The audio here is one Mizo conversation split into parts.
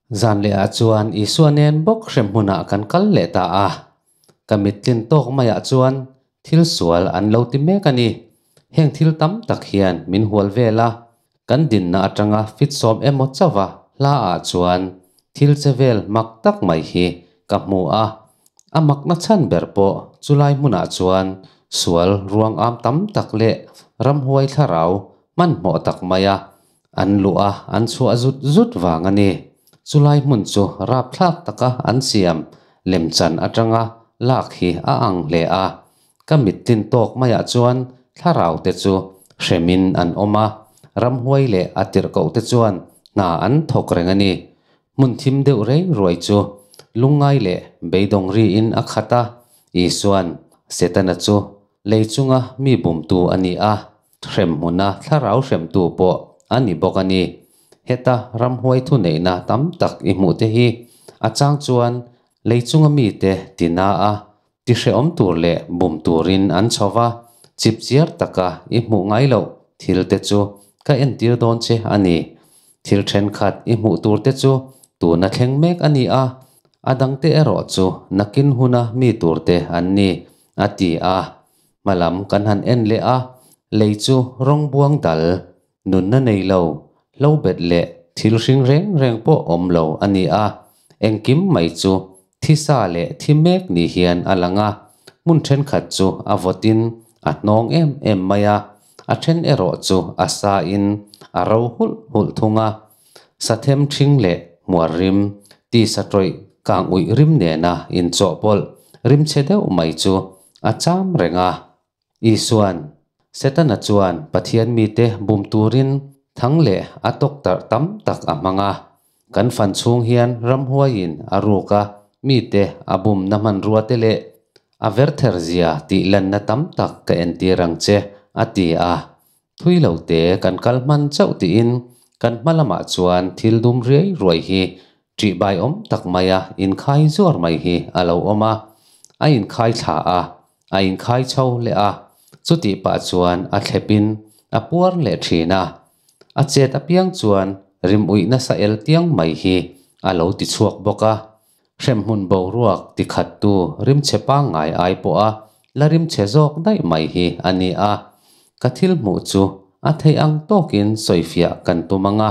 Zan leh ah chuan Isua nen bawk hrem hmunah kan kal leh ta a. Ka mittlin tawk maiah chuan thil sual an lo ti mek a ni. Heng thil tam tak hian min hual vel a, kan dinna atanga fit sawm emaw chauha hla ah chuan thil che vel mak tak mai hi ka hmu a. A makna chhan ber pawh chulai hmunah chuan sual ruang am tam tak leh ramhuai thlarau hmanhmawh tak maia an luh a an chhuah zut zut vang a ni. Chulai hmun chu rapthlak taka an siam lemchan atanga lak hi a ang hle a. Ka mittlin tawk maiah chuan thlarau te chu hremin an awm a, ramhuai leh a tirhkoh te chuan hna an thawk reng a ni. Hmun thim deuh rei ruai chu lungngai leh beidawng riin a khat a, Isua'n Setana chu lei chunga mi bumtu a ni a, hrem hmuna thlarau hremtu pawh a ni bawk a ni. Heta ramhuai thuneihna tam tak i hmuh te hi a chang chuan lei chunga mite tina a tihrehawm tur leh bum turin an chho va, chipchiar taka i hmuh ngai loh thil te chu ka entir dawn che a ni. Thil thenkhat i hmuh tur te chu tuna thleng mek a ni a, a dangte erawh chu nakin huna mi tur te an ni, a ti a. Hmalam kan han en leh a, lei chu rawng buang dal, nunna nei lo, hlo bet leh thil hring reng reng pawh awm lo a ni a. Engkim mai chu thisa leh thi mek ni hian a lang a, hmun thenkhat chu a vawtin a hnawng em em mai a, a then erawh chu a sa in a ro hulh hulh thung a. Sathem thing leh hmuar rim, tisa tawih kang uih rim nena inchawhpawlh rim chhe deuh mai chu a cham reng a. Isua'n, Setana chuan Pathian mite bum turin thang leh a tawktarh tam tak a hmang a. Kan fan chhung hian ramhuaiin a ruk a, mite a bumna hmanrua te leh a verther zia tih lanna tam tak ka entir ang che, a ti a. Thui lo te kan kal hman chauh tiin kan hma lamah chuan thil dum riai ruai hi ṭihbai awm tak maia inkhai zuar mai hi a lo awm a. A inkhai thla a, a inkhai chho leh a, chutih pah chuan a thlepin a puar leh ṭhin a. A chet apiang chuan rim uih nasa el tiang mai hi a lo ti chhuak bawk a. Hremhmun boruak ti khattu rimchhe pangngai ai pawha la rimchhe zawk daih mai hi a ni a. Ka thil hmuh chu a theih ang tawkin sawifiah kan tum ang a.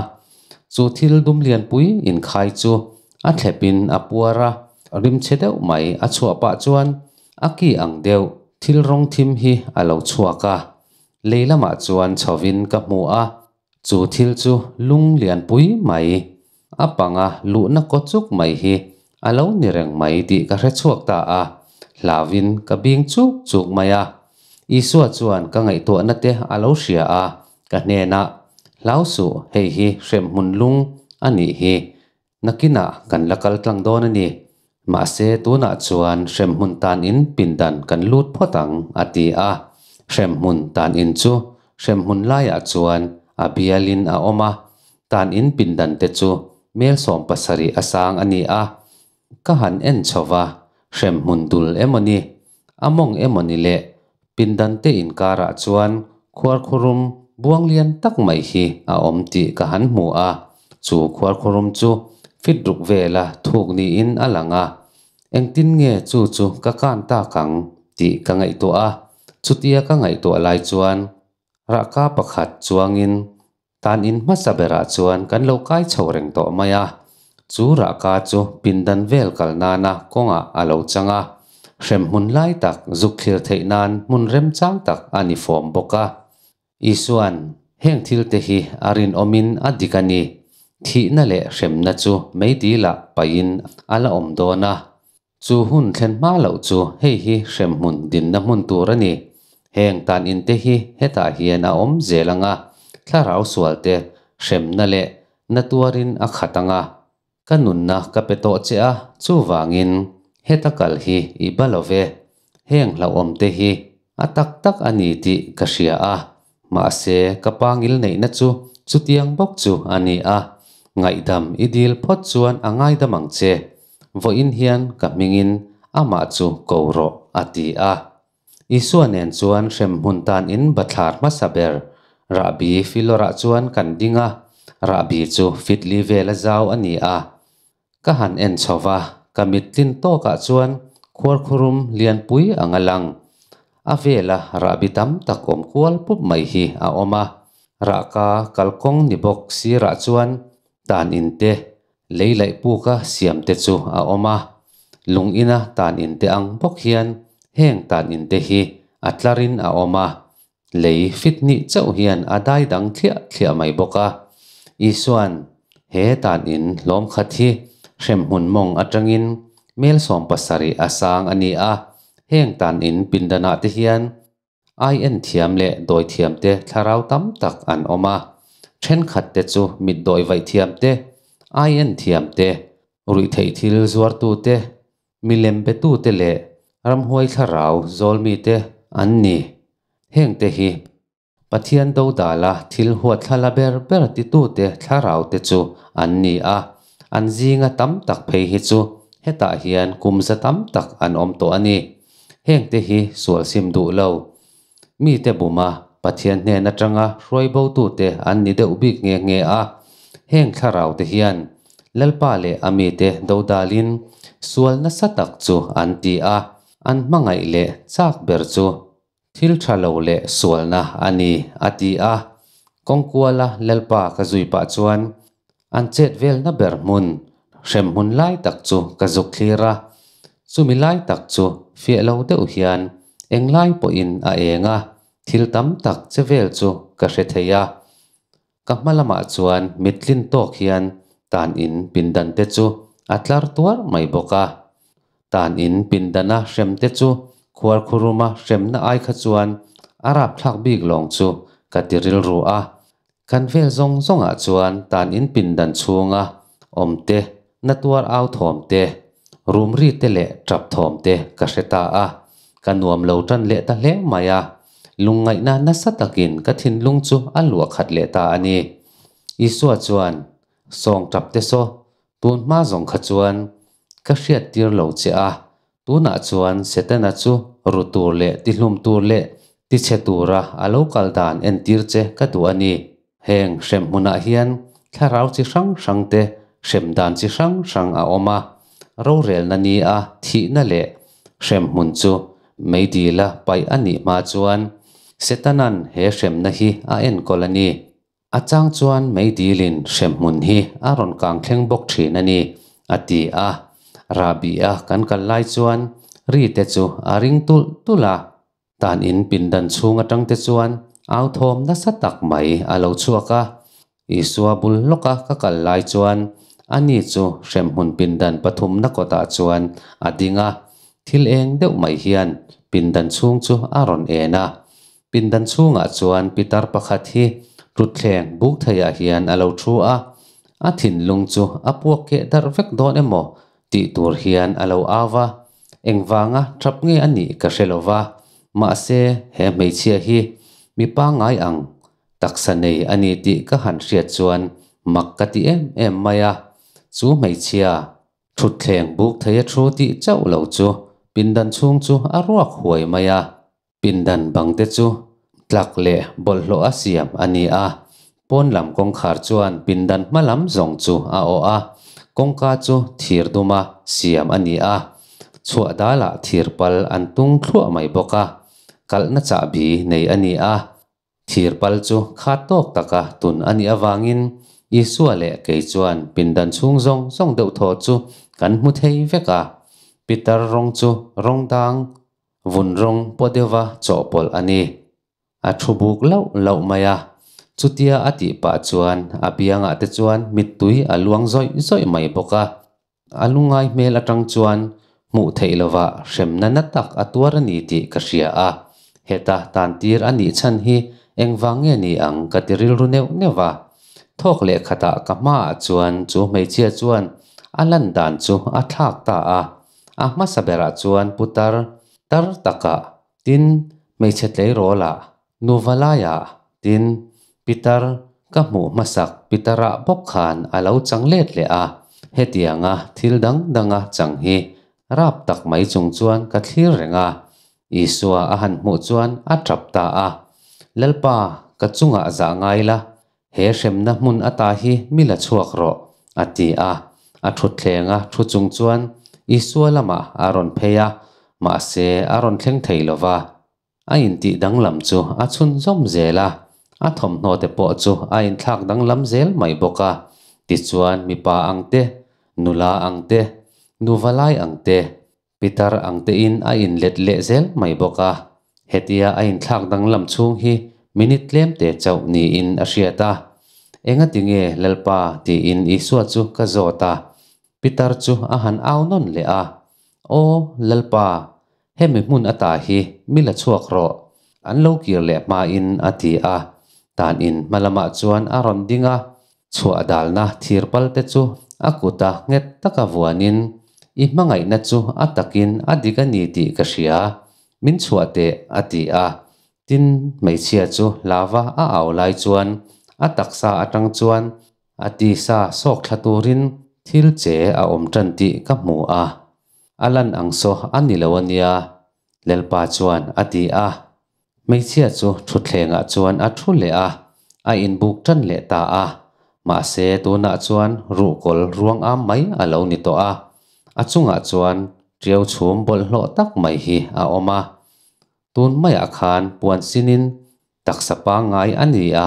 Chu thil dum lianpui inkhai chu a thlepin a puar a, rimchhe deuh mai a chhuah pah chuan a ki ang deuh thil rawng thim hi a lo chhuak a. Lei lamah chuan chhovin ka hmu a, chu thil chu lung lianpui mai, a panga luhna kaw chuk mai hi a lo ni reng mai tih ka hre chhuak ta a, hlauin ka bing chuk chuk mai a. Isua chuan ka ngaihtuahna te a lo hria a, ka hnenah, Hlau suh, hei hi hremhmun lung a nih hi, Nakinah kan la kal tlang dawn a ni. Mahse tunah chuan hremhmun tan in pindan kan lut phawt ang, a ti a. Hremhmun tan in chu hremhmun laiah chuan a bialin a awm a, tan in pindan te chu mel 70 a sang a ni a. Ka han en chho va, hremhmun dul emaw ni, a mawng emaw ni le, pindan te inkarah chuan khuarkhurum buang lian tak mai hi a awm tih ka han hmu a. Chu khuarkhurum chu fit ruk vela thuk niin a lang a, engtin nge chu chu ka kan tak ang tih ka ngaihtuah a, chutia ka ngaihtuah lai chuan rahka pakhat chuangin tan in hmasa berah chuan kan lo kai chho reng tawh mai a, chu rahka chu pindan vel kal nana kawngah a lo chang a, hremhmun lai tak zuk thlir theih nan hmun remchang tak a ni fawm bawk a. Isua'n heng thilte hi a rinawmin a dik a ni. Thihna leh hremna chu meidila paihin a la awm dawn a. Chu hun thlen hma loh chu hei hi hremhmun dinna hmun tur a ni. Heng tan inte hi hetah hian a awm zel ang a, thlarau sualte hremna leh na tuarin a khat ang a. Ka nunna ka pe tawh che a, chuvangin heta kal hi i ba lo ve. Heng hlauhawmte hi a tak tak a ni tih ka hria a, mahse ka pangil neihna chu chutiang bawk chu a ni a, ngaihdam i dil phawt chuan a ngaidam ang che. Vawiin hian ka hmingin amah chu ko rawh, a ti a. Isua nen chuan hremhmun tan in bathlar hmasa ber Rahbi filawrah chuan kan ding a, Rahbi chu fitli vela zau a ni a. Ka han en chho va, ka mit tlin tawkah chuan khuarkhurum lianpui ang a lang. A vela rahbi tam tak awm kual pup mai hi a awm a. Rahka kalkawng ni bawk sirah chuan tan in te, lei laih puka siam te chu a awm a. Lung ina tan in te ang bawk hian heng tan in te hi a tlarin a awm a. Lei fit hnih chauh hian a dai dang thliah thliah mai bawk a. Isua'n he tan in hlawm khat hi hremhmun mawng atangin mel 70 a sang a ni a. Heng tan in pindanah te hian ai en thiam leh dawi thiam te thlarau tam tak an awm a. Thenkhat te chu mit dawi vaih thiam te, ai en thiam te, ruihtheih thil zuartu te, milem betu te leh ramhuai thlarau zawlmi te an ni. Heng te hi Pathian dodala thil huatthlala ber ber titute thlarau te chu an ni a, an zinga tam tak phei hi chu hetah hian kum za tam tak an awm tawh a ni. Heng te hi sual sim duh lo mite buma Pathian hnen atanga hruai botute an ni deuh bik nghe nghe a. Heng thlarau te hian Lalpa leh a mite dodalin sual nasa tak chu an ti a, an hmangaih leh chak ber chu thil tha lo leh sualna a ni, a ti a. Kawngkuala Lalpa ka zui pah chuan an chet velna ber hmun, hremhmun lai tak chu ka zuk thlir a. Chumi lai tak chu fiah lo deuh hian englai pawhin a eng a, thil tam tak che vel chu ka hre thei a. Ka hma lamah chuan mittlin tawk hian tan in pindan te chu a tlar tuar mai bawk a. Tan in pindana hrem te chu khuarkhuruma hremna ai kha chuan a rapthlak bik lawng chu ka ti rilru a. Kan vel zawng zawngah chuan tan in pindan chhunga awm te, na tuar au thawm te, rum ri te leh tap thawm te ka hre ta a. Ka nuam lo tan leh ta hle mai a. Lungngaihna nasa takin ka thinlung chu a luah khat leh ta a ni. Isua chuan, Sawng tap te saw, tun hma zawng kha chuan ka hriat tir lo che a, tunah chuan Setana chu ru tur leh tihlum tur leh tichhe tura a lo kal dan entir che ka duh a ni. Heng hrem hmunah hian thlarau chi hrang hrang te hrem dan chi hrang hrang a awm a, rorelna ni a thihna leh hrem hmun chu meidila paih a nih hma chuan Setana'n he hremna hi a enkawl a ni. A chang chuan meidilin hremhmun hi a rawn kang thleng bawk thin a ni, a ti a. Rahbi-a kan kal lai chuan ri te chu a ring tulh tulh a. Tan in pindan chhung atang te chuan au thawm nasa tak mai a lo chhuak a. Isua bul lawka ka kal lai chuan ani chu hremhmun pindan pathumna kawtah chuan a ding a. Thil eng deuh mai hian pindan chhung chu a rawn en a. Pindan chhungah chuan pitar pakhat hi thutthleng buk theiah hian a lo thu a, a thinlung chu a puak keh darh vek dawn emaw tih tur hian a lo au va, engvanga thap nge a nih ka hre lo va, mahse he hmeichhia hi mi pangngai ang taksa nei a ni tih ka han hriat chuan mak ka ti em em mai a, chu hmeichhia thutthleng buk thei a thu tih chauh lo chu pindan chhung chu a ruak huai mai a. Pindan bang te chu tlak leh bawlhhlawh a siam a ni a, pawn lam kawngkhar chuan pindan hma lam zawng chu a awh a, kawngka chu thir duma siam a ni a, chhuah dalah thir pal an tung thluah mai bawk a, kalhna chahbi nei a ni a. Thir pal chu khat tawk taka tun a nih avangin Isua leh kei chuan pindan chhung zawng zawng deuh thaw chu kan hmu thei vek a, Pitar rawng chu rawng dang Vun rawng paw deuha chawhpawlh a ni. A thu buk lauh lauh mai a. Chutia a tih pah chuan a biangah te chuan mittui a luang zawih zawih mai bawk a. A lungai hmel atang chuan hmuh theih lova hremna na tak a tuar a ni tih ka hria a. Heta tantir a nih chhan hi engvang nge ni ang ka ti rilru neuh neuh a. Thawk leh khatah ka hmaah chuan chu hmeichhia chuan a lan dan chu a thlak ta a. A hmasa berah chuan putar tar takah, tin, hmeichhe tleirawlah, nuva laiah, tin, pitar ka hmuh hmasak pitarah bawk khan a lo chang let leh a. Hetianga thil dang danga chang hi rap tak mai chung chuan ka thlir reng a. Isua a han hmuh chuan a tap ta a, Lalpa, ka chungah zah ngai la, He hremna hmun ata hi mi la chhuak rawh, a ti a. A thutthleng a thu chung chuan Isua lamah a rawn phei a, mahse a rawn thleng thei lo va. A intih danglam chu a chhunzawm zel a, a thawmhnaw te pawh chu a inthlak danglam zel mai bawk a. Tichuan mipa ang te, nula ang te, nuva lai ang te, pitar ang tein a inlet leh zel mai bawk a. Hetia a inthlak danglam chhung hi minute tlem te chauh niin a hriat a. Engati nge Lalpa? tiin Isua chu ka zawt a. Pitar chu a han au nawn leh a, Aw, Lalpa, hemi hmun ata hi mi la chhuak rawh, an lo kir leh hmain a ti a. Tan in hma lamah chuan a rawn ding a, chhuah dalna thir pal te chu a kuta nghet taka vuanin, I hmangaihna chu a takin a dik a ni tih ka hria, min chhuah teh, a ti a. Tin, hmeichhia chu hlava a au lai chuan a taksa atang chuan A tisa sawk thla turin thil che a awm tan tih ka hmu a, a lan ang saw a ni lo a nia, Lalpa chuan a ti a. Hmeichhia chu thutthlengah chuan a thu leh a, a inbuk tan leh ta a. Mahse tunah chuan ruhkawl ruang am mai a lo ni tawh a, a chungah chuan ṭiau chhum bawlhhlawh tak mai hi a awm a. Tun maiah khan puan sinin taksa pangngai a ni a,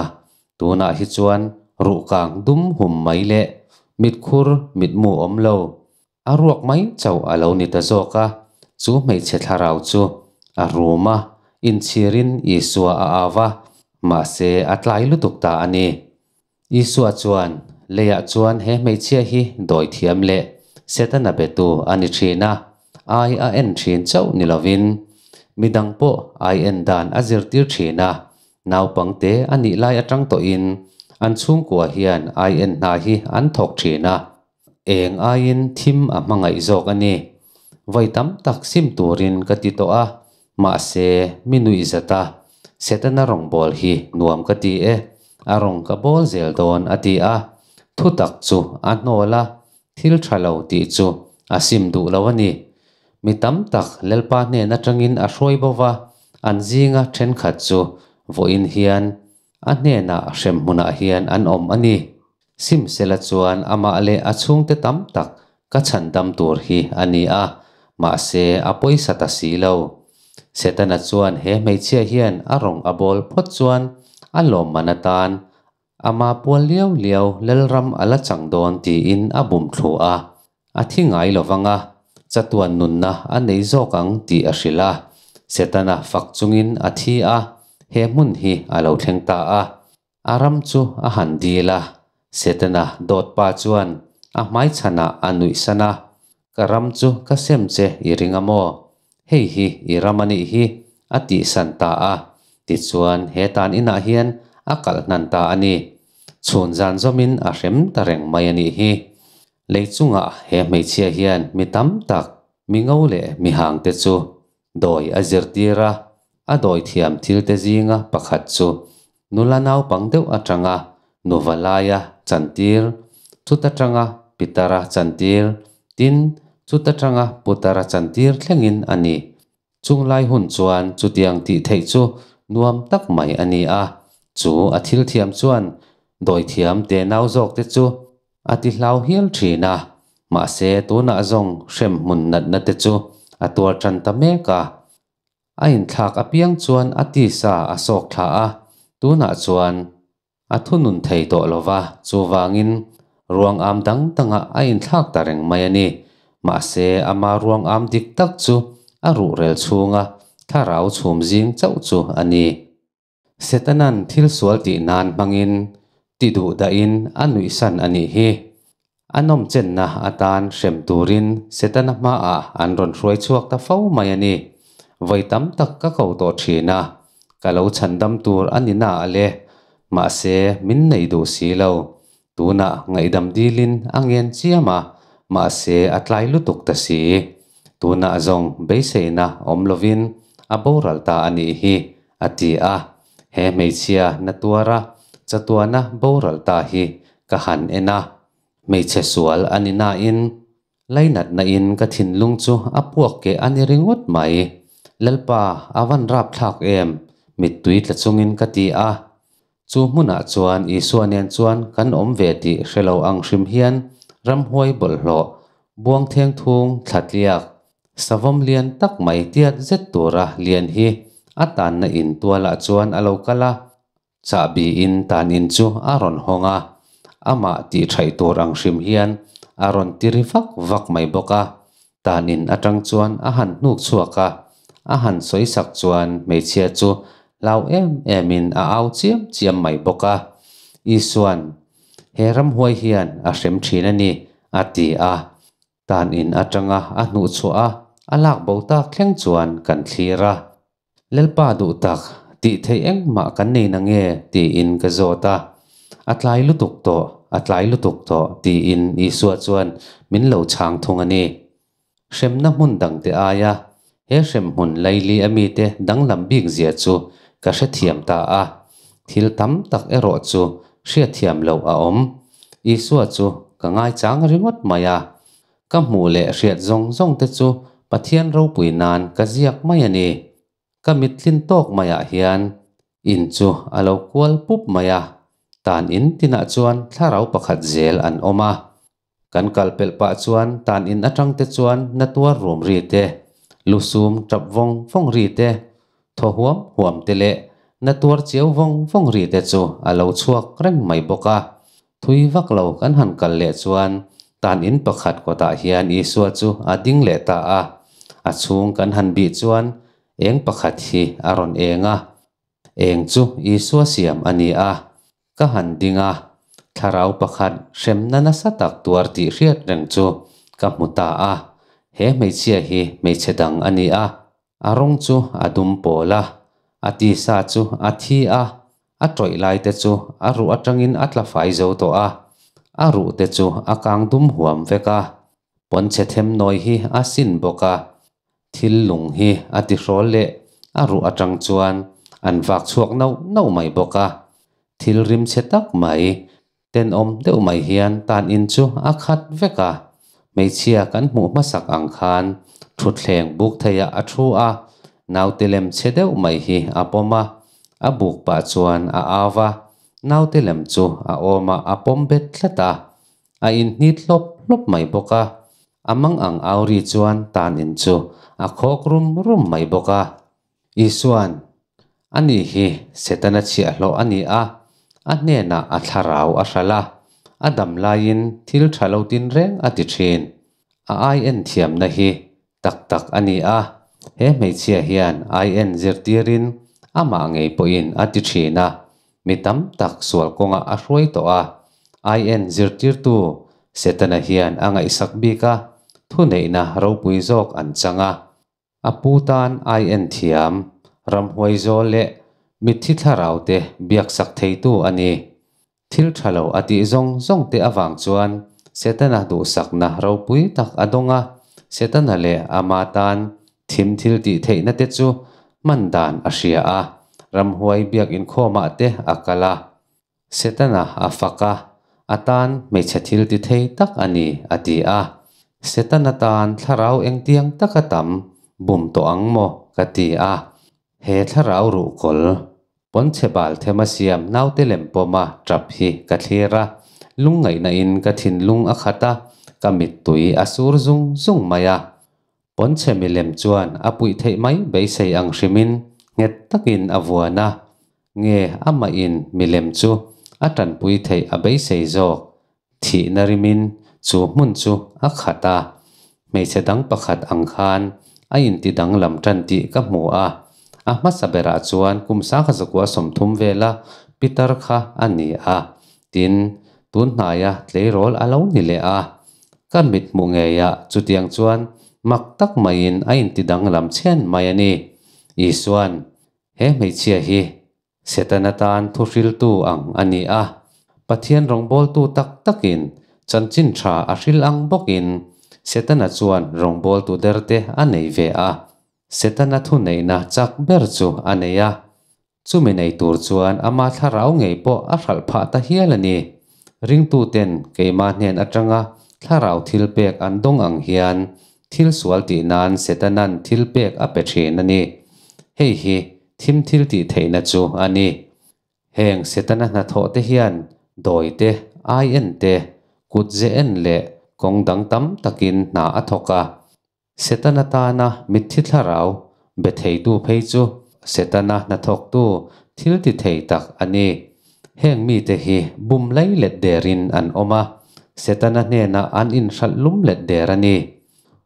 tunah hi chuan ruhkang dum hum mai leh mitkhur mitmu awm lo, a ruak mai chauh a lo ni ta zawk a, chu hmeichhe thlarau chu a rum a, inchhirin Isua a au va, mahse a tlai lutuk ta a ni. Isua chuan leiah chuan he hmeichhia hi dawithiam leh Setana betu a ni thin a, ai a en thin chauh ni lovin midang pawh ai en dan a zirtir thin a, naupangte a nih lai atang tawhin an chhungkua hian ai en hna hi an thawk thin a, eng aiin thim a hmangaih zawk a ni. Vawi tam tak sim turin ka ti tawh a, mahse mi nuih zat a, Setana rawngbâwl hi nuam ka ti e, a rawng ka bâwl zel dawn a ti a, thutak chu a hnawl a, thil tha lo tih chu a sim duh lo a ni. Mi tam tak Lalpa hnen atangin a hruai bo va, an zinga thenkhat chu vawiin hian a hnenah hrem hmunah hian an awm a ni. Simsela chuan amah leh a chhungte tam tak ka chhandam tur hi a ni a, mahse a pawisa ta si lo. Setana chuan he hmeichhia hian a rawng a bawl phawt chuan a lawmman atan ama pual liau liau Lalram a la chang dawn tiin a bum thlu a, a thi ngai lo vang a, chatuan nunna a nei zawk ang tih a hrilh a. Setana fak chungin a thi a, he hmun hi a lo thleng ta a. A ram chu a han dil a, Setana dawt pa chuan a hmaichhanah a nuih san a, Ka ram chu ka sem che i ring a maw? Hei hi i ram a nih hi, a tihsan ta a. Tichuan he tan inah hian a kalh hnan ta a ni. Chhun zan zawmin a hrem ta reng mai a nih hi. Lei chungah he hmeichhia hian mi tam tak, mi ngo leh mi hangte chu dawi a zirtir a, a dawi thiam thilte zinga pakhat chu nula naupang deuh atanga nuva laia chantir, chuta tanga pitara chantir, tin, chuta tanga putara chantir thlengin a ni. Chung lai hun chuan chutiang tih theih chu nuam tak mai a ni a, chu a thil thiam chuan dawithiam tenau zawkte chu a ti hlau hial thin a, mahse tunah zawng hremhmun natna te chu a tuar tan ta mek a. A inthlak apiang chuan a tisa a sawk thla a, tunah chuan a thunun thei tawh lo va, chuvangin ruang am dang dangah a inthlak ta reng mai a ni. Mahse ama ruang am dik tak chu a ruhrel chhunga thlarau chhum zing chauh chu a ni. Setanan thil sual tih nan hmangin ti duh dahin a nuihsan a nih hi. A nawmchenna atan hrem turin Setana hmaah an rawn hruai chhuak ta fo mai a ni. Vawi tam tak ka ko tawh thin a, ka lo chhandam tur a ni na a le. Mahse, min nei duh si lo. Tunah ngaihdam dilin a ngen chiam a, mahse a tlai lutuk ta si. Tunah zawng beiseina awm lovin a boral ta a nih hi, a ti a. He hmeichhia na tuara chatuana boral ta hi ka han en a. Hmeichhe sual a ni nain lainatna in ka thinlung chu a puak keh a ni ringawt mai. Lalpa, a van rapthlak em? Mittui tla chungin ka ti a. Chu hmunah chuan Isua nen chuan kan awm ve tih hre lo ang hrim hian Ramhuai bawlhhlawh, buang theng thung thla tliak, savawm lian tak mai tiat zet tura lian hi a tanna in tualah chuan a lo kal a, chahbi in tan in chu a rawn hawng a, amah tih thaih tur ang hrim hian a rawn ti ri vak vak mai bawk a. Tan in atang chuan a han hnuk chhuak a, a han sawi sak chuan hmeichhia chu hlau em em in a au chiam chiam mai bawk a. Isuan, He ramhuai hian a hrem thin a ni, a ti a. Tan in atanga a hnuh chhuah a, a lak bo tak thleng chuan kan thlir a. Lalpa duh tak, tih theih engmah kan nei na nge? tiin ka zawt a. A tlai lutuk tawh, a tlai lutuk tawh, tiin Isua chuan min lo chhang thung a ni. Hremna hmun dangte aia he hremhmun laili a mite danglam bik zia chu ka hrethiam ta a. Thil tam tak erawh chu hriatthiam loh a awm. Isua chu ka ngaichang ringawt mai a. Ka hmuh leh hriat zawng zawng te chu Pathian ropui nan ka ziak mai a ni. Ka mittlin tawk maiah hian in chu a lo kual pup mai a, tan in tinah chuan thlarau pakhat zel an awm a. Kan kal pelh pah chuan tan in atang te chuan na tuar rum ri te, lu sum tap vawng vawng ri te, thaw huam huam te leh na tuar chiau vawng vawng ri te chu a lo chhuak reng mai bawk a. Thui vak lo kan han kal leh chuan tan in pakhat kawtah hian Isua chu a ding leh ta a. A chhung kan han bih chuan eng pakhat hi a rawn eng a. Eng chu Isua siam a ni a. Ka han ding a, thlarau pakhat hremna nasa tak tuar tih hriat reng chu ka hmu ta a. He hmeichhia hi hmeichhe dang a ni a, a rawng chu a dum pawl a, a tisa chu a thi a, a tawih lai te chu a ruh atangin a tla fai zo tawh a, a ruh te chu a kang dum huam vek a, pawnchhe them nawi hi a sin bawk a, thil lung hi a ti hrawl leh a ruh atang chuan an vak chhuak nauh nauh mai bawk a, thil rim chhe tak mai, tenawm deuh mai hian tan in chu a khat vek a, hmeichhia kan hmuh hmasak ang khan thutthleng buk theiah a thu a, naute lem chhe deuh mai hi a pawm a, a buk pah chuan a au va, naute lem chu a awmah a pawm bet tlat a, a inhnit hlawp hlawp mai bawk a, a mang ang au ri chuan tan in chu a khawk rum rum mai bawk a. Isua'n, Ani hi Setana chhiahhlawh a ni a, a hnenah a thlarau a hralh a, a dam laiin thil tha lo tinreng a ti thin. A ai en thiamna hi tak tak a ni a, he hmeichhia hian ai en zirtirin amah ngei pawhin a ti thin a, mi tam tak sual kawngah a hruai tawh a, ai en zirtirtu Setana hian a ngaihsak bik a, thuneihna ropui zawk an chang a. A pu tan ai en thiam, ramhuai zawl leh mitthi thlarau te biaksak theitu a ni. Thil tha lo a tih zawng zawng te avang chuan Setana duhsakna ropui tak a dawng a, Setana leh ama tan thim thil tih theihna te chu hman dan a hria a, ramhuai biak inkhawmah te a kal a. Setana a fak a, a tan hmeichhe thil ti thei tak a ni, a ti a. Setana tan thlarau engtiang taka tam bum tawh ang maw? ka ti a. He thlarau ruhkawl, pawnchhe bal thema siam naute lem pawma tap hi ka thlir a, lungngaihna in ka thinlung a khat a, ka mittui a sur zung zung mai a. Pawnchhe milem chuan a puih theih mai beisei ang hrimin nghet takin a vuan a, nge amah in milem chu a tanpui theih a beisei zawk? Thihna rimin chu hmun chu a khat a, hmeichhe dang pakhat ang khan a inti danglam tan tih ka hmu a, a hmasa berah chuan kum sangkhat zakua 30 vela pitar kha a ni a, tin, tun hnaia tleirawl a lo ni leh a. Ka mit hmuh ngeiah chutiang chuan mak tak maiin a inti danglam chhen mai a ni. Isua'n he hmeichhia hi Setana tan thuhriltu ang a ni a, Pathian rawngbawltu tak takin chanchin tha a hril ang bawkin Setana chuan rawngbawltu derte a nei ve a. Setana thuneihna chak ber chu a nei a, Chumi nei tur chuan ama thlarau ngei pawh a hralh phah ta hial a ni. Ringtuten keimah hnen atanga thlarau thil pek an dawng ang hian thil sual tih nan Setana'n thil pek a pe thin a ni. Hei hi thim thil tih theihna chu a ni. Heng Setana hnathawh te hian dawi te, ai en te, Kut ze en leh kawng dang tam takin hna a thawk a. Setana tana mitthi thlarau be theitu phei chu Setana hnathawktu thil ti thei tak a ni. Heng mite hi bum leilet derin an awm a, Setana hnenah an inhralh lum let der a ni.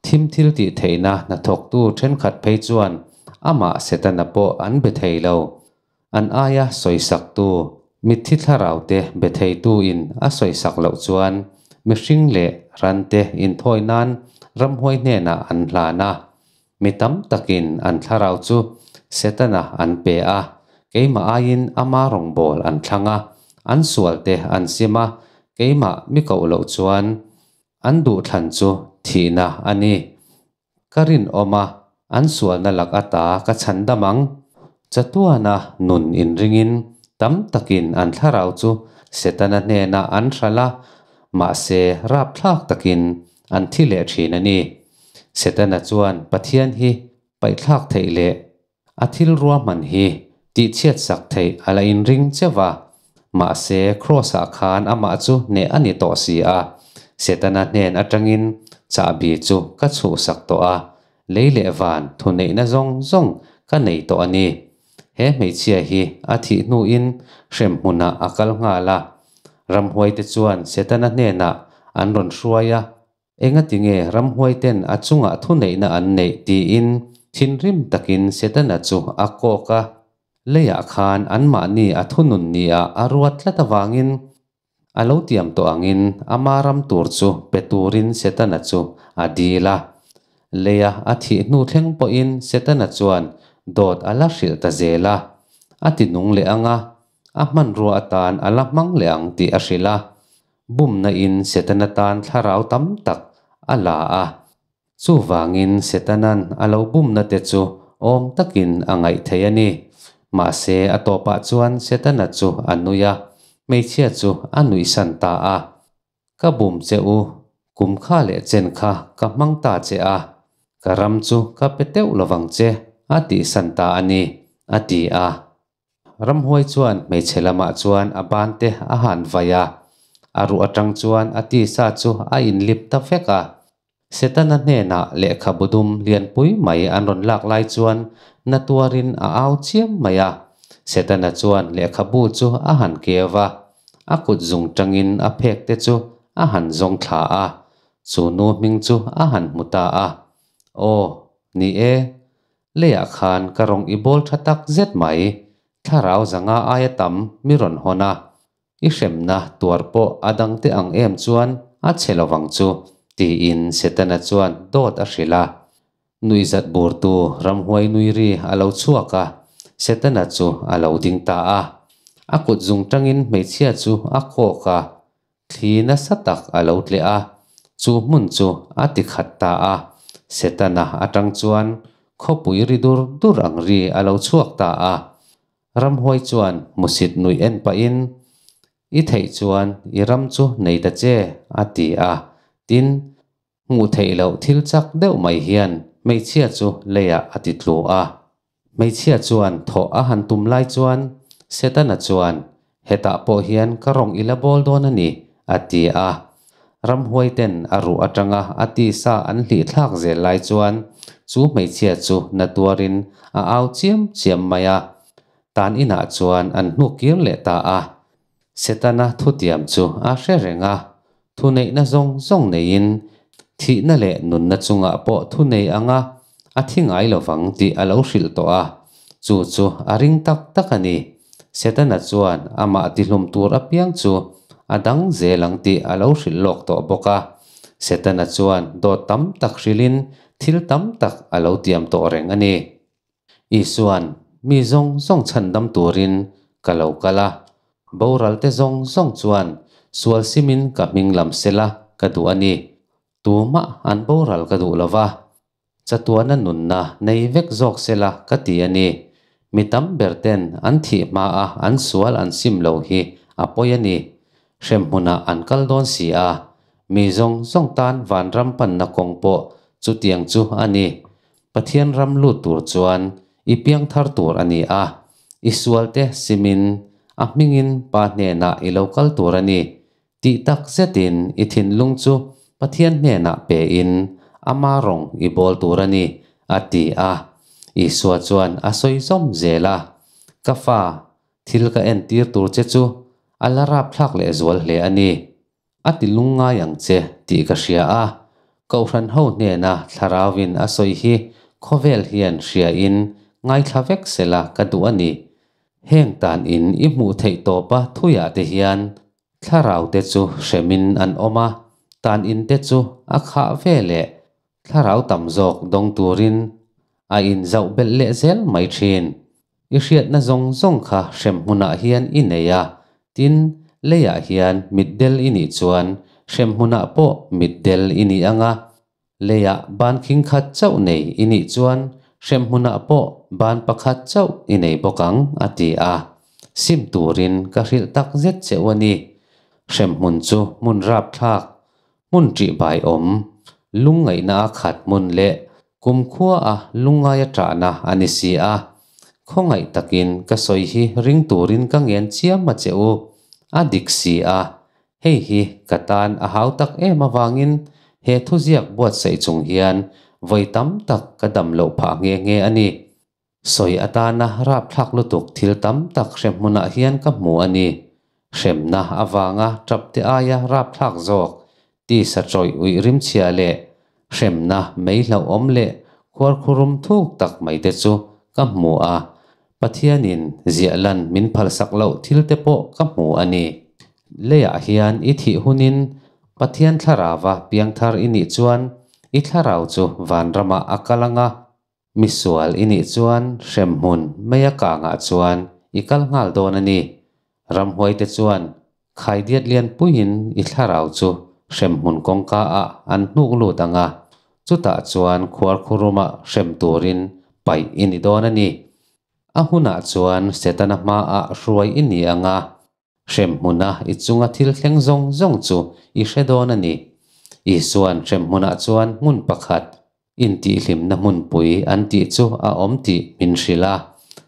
Thim thil tih theihna hnathawktu thenkhat phei chuan amah Setana pawh an be thei lo. An aia sawisaktu, mitthi thlaraute be theituin a sawisak loh chuan mihring leh rante inthawi nan ramhuai hnenah an hlan a. Mi tam takin an thlarau chu Setana an pe a, keimah aiin ama rawngbawl an thlang a, an sualte an sim a, keimah mi koh loh chuan an duhthlan chu thihna a ni. Ka rinawm a, an sualna lak ata ka chhandam ang. Chatuana nun inringin tam takin an thlarau chu Setana hnenah an hralh a, mahse rapthlak takin an thi leh thin a ni. Setana chuan Pathian hi paihthlak theih leh a thil ruahman hi tihchhiatsak theih a la inring cheuh a, mahse Kraws-ah khan amah chu hneh a ni tawh si a, Setana hnen atangin chahbi chu ka chhuhsak tawh a, lei leh van thuneihna zawng zawng ka nei tawh a ni. He hmeichhia hi a thih hnuin hremhmunah a kal nghal a, ramhuaite chuan Setana hnenah an rawn hruai a, Engatinge ramhuaiten a chungah thuneihna an neih tiin thinrim takin Setana chu a kawk a, leiah khan anmahni a thunun nia a ruat tlat avangin a lo tiam tawh angin ama ram tur chu pe turin Setana chu a dil a. Leia a thih hnu thleng pawhin Setana chuan dawt a la hrilh ta zel a, a ti nung leh ang a, a hmanrua atan a la hmang leh ang tih a hrilh a. Bumna in Setana tan thlarau tam tak a la a. Chuvangin Setana'n a lo bumna te chu awm takin a ngaih thei a ni. Mahse a tawpah chuan Setana chu a nui a, hmeichhia chu a nuihsan ta a. Ka bum che u, kum kha leh chen kha ka hmang ta che a, ka ram chu ka pe teuh lovang che a tihsan ta a ni, a ti a. Ramhuai chuan hmeichhe lamah chuan a ban te a han vai a, a ruh atang chuan a tisa chu a inlip ta vek a. Setana hnenah lehkhabu dum lianpui mai an rawn lak lai chuan na tuarin a au chiam mai a. Setana chuan lehkhabu chu a han keu va, a kut zung tangin a phek te chu a han zawng thla a, chu nu hming chu a han hmu ta a. Aw, ni e, Leiah khan ka rawng i bawl tha tak zet mai, thlarau zanga aia tam mi rawn hawn a, i hremna tuar pawh a dangte ang em chuan a che lovang chu, tiin Setana chuan dawt a hrilh a. Nuihzat burtu ramhuai nui ri a lo chhuak a, Setana chu a lo ding ta a. A kut zung tangin hmeichhia chu a kawk a, Thli nasa tak a lo tleh a, chu hmun chu a ti khat ta a. Setana atang chuan khawpui ri dur dur ang ri a lo chhuak ta a. Ramhuai chuan hmusit nuih en pahin, I theih chuan i ram chu nei ta che, a ti a. Tin, hmuh theih loh thil chak deuh mai hian hmeichhia chu leiah a ti tlu a. Hmeichhia chuan thawh a han tum lai chuan Setana chuan, Hetah pawh hian ka rawng i la bawl dawn a ni, a ti a. Ramhuaiten a ruh atanga a tisa an hlih thlak zel lai chuan chu hmeichhia chu na tuarin a au chiam chiam mai a. Tan inah chuan an hnuk kir leh ta a. Setana thutiam chu a hre reng a, thuneihna zawng zawng neiin thihna leh nunna chungah pawh thunei anga a thi ngai lovang tih a lo hrilh tawh a, chu chu a ring tak tak a ni. Setana chuan amah tihlum tur apiang chu a dang zel ang tih a lo hrilh lawk tawh bawk a. Setana chuan dawt tam tak hrilhin thil tam tak a lo tiam tawh reng a ni. Isua'n, Mi zawng zawng chhandam turin ka lo kal a, boralte zawng zawng chuan sual simin ka hming lam sela ka duh a ni. Tumah an boral ka duh lo va, chatuana nunna nei vek zawk sela ka ti a ni. Mi tam berten an thih hmaa an sual an sim lo hi a pawi a ni. Hremhmunah an kal dawn si a, mi zawng zawng tan vanram panna kawng pawh chutiang chu a ni. Pathian ram lut tur chuan i piangthar tur a ni a, i sualte simin a hmingin Pa hnenah i lo kal tur a ni. Tih tak zetin i thinlung chu Pathian hnenah pein ama rawng i bawl tur a ni, a ti a. Isua chuan a sawi zawm zel a, Ka fa, thil ka entir tur che chu a la rapthlak lehzual hle a ni. A ti lungngai ang che tih ka hria a, Kohhran ho hnena Thlarauvin a sawi hi khawvel hian hriain ngaithla vek sela ka duh a ni. Heng tan in i hmuh theih tawpa thuiah te hian Thlarau te chu hremin an awm a, tan in te chu a khah ve leh Thlarau tam zawk dawng turin a in zauh belh leh zel mai thin. I hriatna zawng zawng kha hrem hmunah hian i nei a, tin, leiah hian mitdel i nih chuan hrem hmunah pawh mitdel i ni ang a, leiah ban khing khat chauh nei i nih chuan hrem hmunah pawh ban pakhat chauh i nei bawk ang, a ti a. Sim turin ka hrilh tak zet che u a ni. Hrem hmun chu hmun rapthlak, hmun ṭihbai awm, lungngaihna a khat hmun leh Kumkhua a lungngai a ṭahna a ni si a, khawngaih takin ka sawi hi ring turin ka ngen chiam a che u, a dik si a, hei hi ka tan a hau tak em avangin he thuziak buatsaih chung hian vawi tam tak ka dam loh phah nghe nghe a ni. Sawi atana rapthlak lutuk thil tam tak hre hmunah hian ka hmu a ni. Hremna avanga ṭap te aia rapthlak zawk tisa ṭawih uih rimchhia leh hremna mei hlauhawm leh khuarkhurum thuk tak mai te chu ka hmu a, Pathianin ziah lan min phalsak loh thil te pawh ka hmu a ni. Leiah hian i thih hunin Pathian thlarauva piangthar i nih chuan i thlarau chu vanramah a kal ang a, Misual i nih chuan hremhmun meia kangah chuan i kal nghal dawn a ni. Ramhuaite chuan khaidiat lianpuiin i thlarau chu hremhmun kawngka ah an hnuk lut ang a, chutah chuan khuarkhuruma hrem turin paih i ni dawn a ni. A hunah chuan Setana hmaah hruai i ni ang a, Hremhmuna i chunga thil thleng zawng zawng chu i hre dawn a ni. Isua'n hremhmunah chuan hmun pakhat, intihhlimna hmunpui an tih chu a awm tih min hrilh a.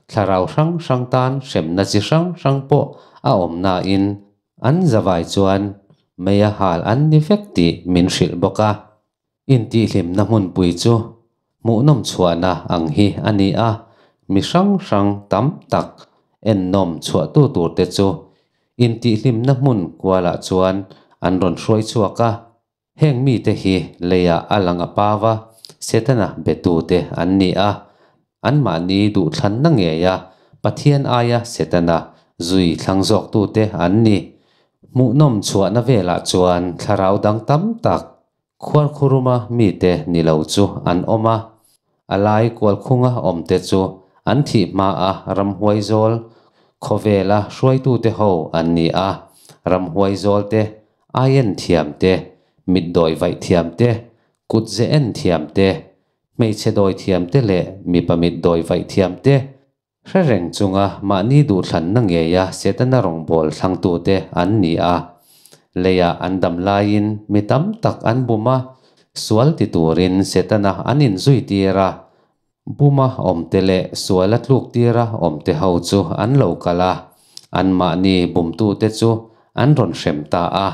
Thlarau hrang hrang tan hremna chi hrang hrang pawh a awm nain an zavai chuan meia hal an ni vek tih min hrilh bawk a. Intihhlimna hmunpui chu hmuhnawm chhuahna ang hi a ni a, mi hrang hrang tam tak ennawm chhuahtu turte chu intihhlimna hmun kualah chuan an rawn hruai chhuak a. Heng mite hi leiah a lang a pau a, Setana betute an ni a, anmahni duhthlanna ngeia Pathian aia Setana zui thlang zawktute an ni. Hmuhnawm chhuahna velah chuan thlarau dang tam tak Khuarkhuruma mite ni lo chu an awm a, a lai kualkhunga awmte chu an thih hmaa ramhuai zawl khawvela hruaitute ho an ni a, ramhuai zawl te, aien thiam te, mitdawi vaih thiam te, kutze en thiam te, hmeichhe dawi thiam te leh mipa mitdawi vaih thiam te hre reng chunga mahni duhthlanna ngeia Setana rawngbâwl thlangtute an ni a. Leiah an dam laiin mi tam tak an bum a, sual ti turin Setana an inzuitîr a. Buma awmte leh suala tlûktîra awmte ho chu an lo kal a, anmahni bumtute chu an rawn hrem ta a.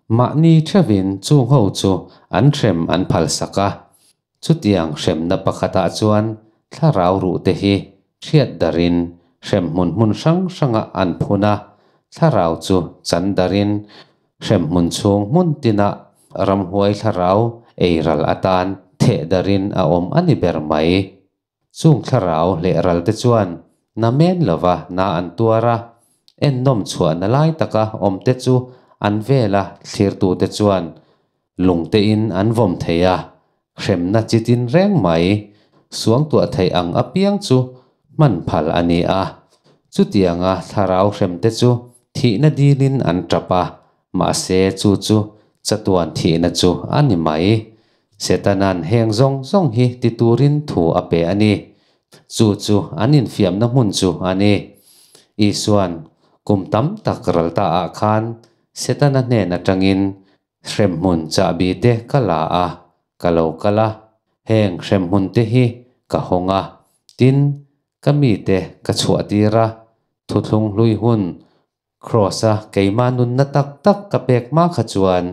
Mahni theuhin chung ho chu an hrem an phalsak a, chutiang hremna pakhatah chuan thlarau ruhte hi hriat darin hremhmun hmun hrang hrangah an phun a, thlarau chu chan darin hremhmun chhung hmun tinah ramhuai thlarau eiral atan theh darin a awm a ni ber mai. Chung thlarau leh ralte chuan na men lova na an tuar a, ennawm chhuahna lai taka awmte chu an vela thlirtute chuan lungtein an vawm thei a, hremna chi tin reng mai suangtuah theih ang apiang chu hman phal a ni a. Chutianga thlarau hremte chu thihna dilin an tap a, mahse chu chu chatuan thihna chu a ni mai. Setana'n heng zawng zawng hi ti turin thu a pe a ni. Chu chu an infiamna hmun chu a ni. Isua'n kum tam tak ral ta ah khan Setana hnen atangin hremhmun chahbi te ka la a, ka lo kal a, heng hremhmun te hi ka hawng a, tin, ka mite ka chhuahtir a, thuthlung hlui hun. Kraws-a keima nunna tak tak ka pek hma kha chuan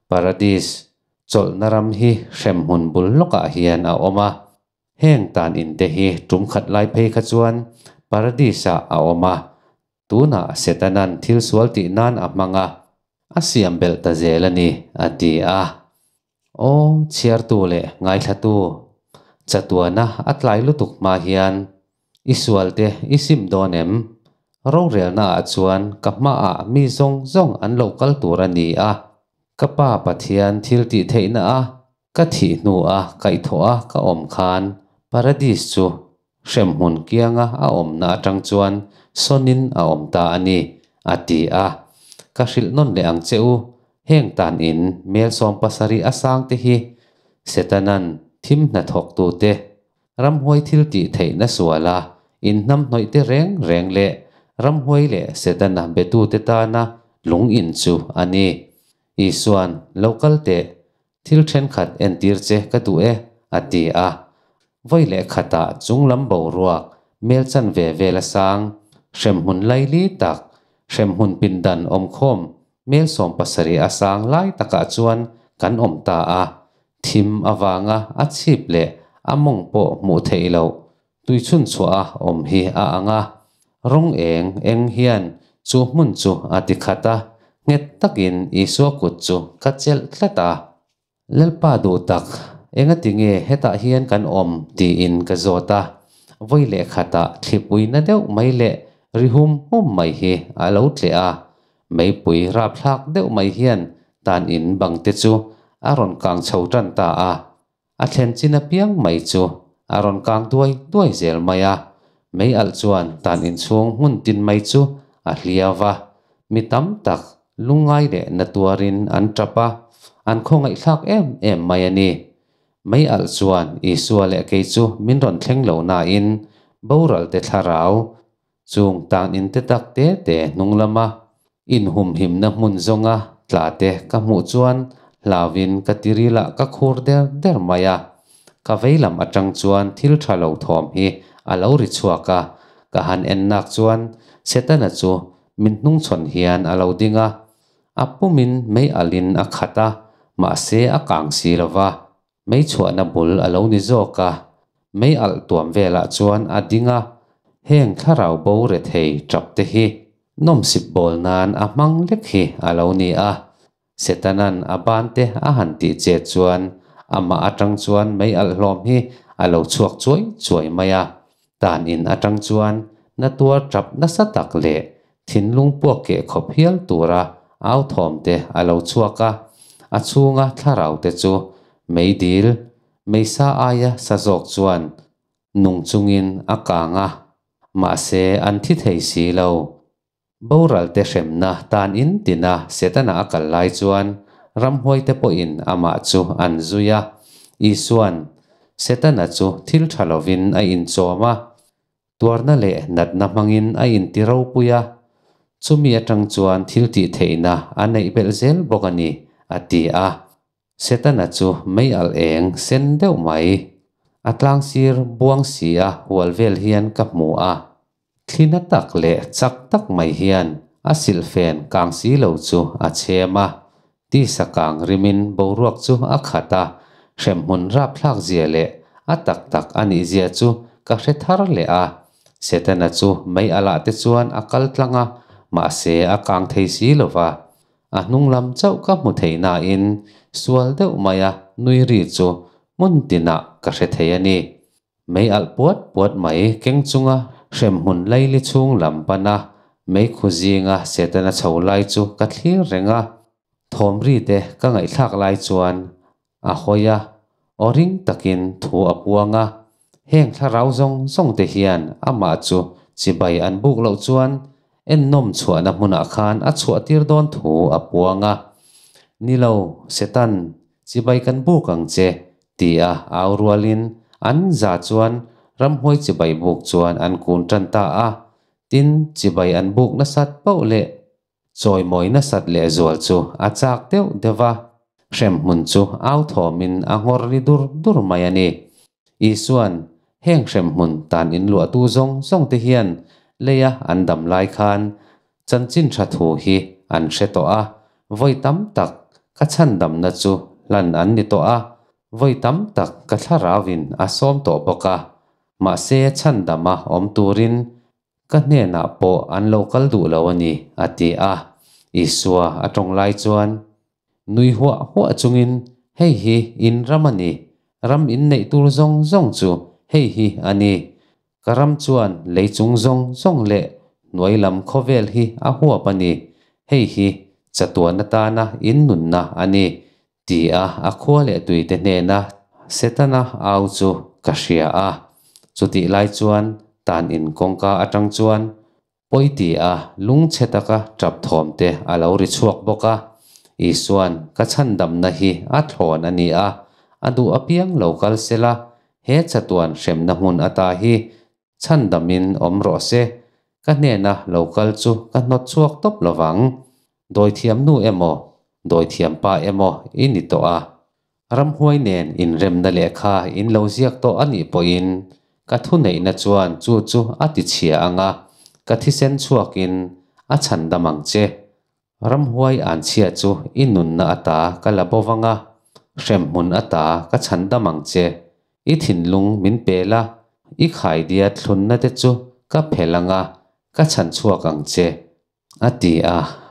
Paradis, chawlhna ram hi hremhmun bul lawkah hian a awm a. Heng tan in te hi tum khat lai phei kha chuan Paradis-ah a awm a, tunah Setana'n thil sual tih nan a hmang a, a siam belh ta zel a ni, a ti a. Aw, chhiartu leh ngaithlatu, chatuana a tlai lutuk hma hian i sualte i sim dawn em? Rorelnaah chuan ka hmaah mi zawng zawng an lo kal tur a ni a, ka Pa Pathian thil tih theihna a ka thih hnua kaihthawh a ka awm khan Paradis chu hremhmun kianga a awmna atang chuan sawnin a awm ta a ni, a ti a. Ka hrilh nawn leh ang che u, heng tan in mel 70 a sang te hi Setana'n thim hnathawktute ramhuai thil tih theihna suala inhnamhnawih te reng reng leh ramhuai leh Setana betute tana lung in chu a ni. Isua'n, Lo kal teh, thil thenkhat entir che ka duh e, a ti a. Vawi leh khatah chunglam boruak mel chanve vel a sang, hremhmun laili tak, hremhmun pindan awmkhawm mel 70 a sang lai takah chuan kan awm ta a. Thim avanga a chhip leh a mawng pawh hmuh theih loh tui chhunchhuah a awm hi a ang a. Rawng eng eng hian chu hmun chu a ti khat a, nghet takin Isua kut chu ka chelh tlat a. Lalpa duh tak, engati nge hetah hian kan awm? tiin ka zawt a. Vawi leh khatah thlipui na deuh mai leh ri hum hum mai hi a lo tleh a. Meipui rapthlak deuh mai hian tan in bang te chu a rawn kang chho tan ta a. A thlen chin apiang mai chu a rawn kang duai duai zel mai a. Mei alh chuan tan inchhung hmun tin mai chu a hliau va, mi tam tak lungngai leh na tuarin an tap a, an khawngaihthlak em em mai a ni. Mei alh chuan Isua leh kei chu min rawn thleng lo nain boral te thlarau chung tan in te tak te te hnung lama inhumhimna hmun zawnga tla te ka hmuh chuan hlauin ka tirilah ka khur der der mai a. Ka vei lam atang chuan thil tha lo thawm hi a lo ri chhuak a, ka han en nak chuan Setana chu min hnungchhawn hian a lo ding a, a pumin mei alhin a khat a, mahse a kang si lo va, mei chhuahna bul a lo ni zawk a, mei alh tuam velah chuan a ding a, heng thlarau bo rethei tap te hi nawmsip bawl nan a hmang lek hi a lo ni a. Setana'n a bante a han tih chet chuan amah atang chuan mei alh hlawm hi a lo chhuak chuai chuai mai a. Tan in atang chuan na tuar tap nasa tak leh thinlung puak keh khawp hial tura au thawm te a lo chhuak a. A chhunga thlarau te chu meidil, meisa aia sa zawk chuan nung chungin a kang a, mahse an thi thei si lo. Boral te hremna tan in tina Setana a kal lai chuan ramhuai te pawhin amah chu an zui a. Isua'n Setana chu thil tha lovin a inchawm a, tuarna leh natna hmangin a inti ropui a, chumi atang chuan thil tih theihna a neih belh zel bawk a ni, a ti a. Setana chu mei alh eng sen deuh mai, a tlangsir buang si a hual vel hian ka hmu a. Thli na tak leh chak tak mai hian a silhfen kang si lo chu a chhem a, tisa kang rimin boruak chu a khat a, hremhmun rapthlak zia leh a tak tak a nih zia chu ka hre thar leh a. Setana chu mei alah te chuan a kal tlang a, mahse a kang thei si lo va. A hnung lam chauh ka hmu thei nain sual deuh maia nui ri chu hmun tinah ka hre thei a ni. Mei alh puat puat mai keng chunga hremhmun laili chhung lam pana mei khu zinga Setana chho lai chu ka thlir reng a. Thawm ri te ka ngaihthlak lai chuan a hawi a, aw ring takin thu a puang a. Heng thlarau zawng zawng te hian amah chu chibai an buk loh chuan ennawm chhuahna hmunah khan a chhuah tir dawn thu a puang a. Ni lo, Setan, chibai kan buk ang che, Tia au rualin an za chuan ramhuai chibai buk chuan an kun tan ta a, tin chibai an buk nasat poh leh chawimawi nasat lehzual chu a chak deuh deuh va, hremhmun chu au thawmin a nghawr ri dur dur mai a ni. Isua'n heng hremhmun tan inluahtu zawng zawng te hian leia an dam lai khan Chanchin Tha thu hi an hre tawh a, vawi tam tak ka chhandamna chu hlan an ni tawh a, vawi tam tak ka thlarauin a sawm tawh bawk a, mahse chhandama awm turin ka hnenah pawh an lo kal duh lo a ni, a ti a. Isua a tawng lai chuan nui huah huah chungin, Hei hi in ram a ni, ram in neih tur zawng zawng chu hei hi a ni. Ka ram chuan lei chung zawng zawng leh hnuai lam khawvel hi a huap a ni. Hei hi chatuan atana in nunna a ni, ti a a khua leh tuite hnena Setana au chu ka hria a. Chutih lai chuan tan in kawngka atang chuan pawi ti a lungchhe taka tap thawm te a lo ri chhuak bawk a. Isuan ka chhandamna hi a thlawn a ni a, a duh apiang lo kal sela, he chatuan hremna hmun ata hi chhandamin awm rawh se, ka hnena lo kal chu ka hnawt chhuak tawp lovang. Dawithiam nu emaw, dawithiam pa emaw i ni tawh a. Ramhuai nen inremna lehkha in lo ziak tawh a nih pawhin ka thuneihna chuan chu chu a tichhia ang a, ka thisen chhuakin a chhandam ang che. Ramhuai anchhia chu i nunna ata ka la bo vang a, hremhmun ata ka chhandam ang che. I thinlung min pe la, i khaidia thlunna te chu ka phelh ang a, ka chhanchhuak ang che, a ti a.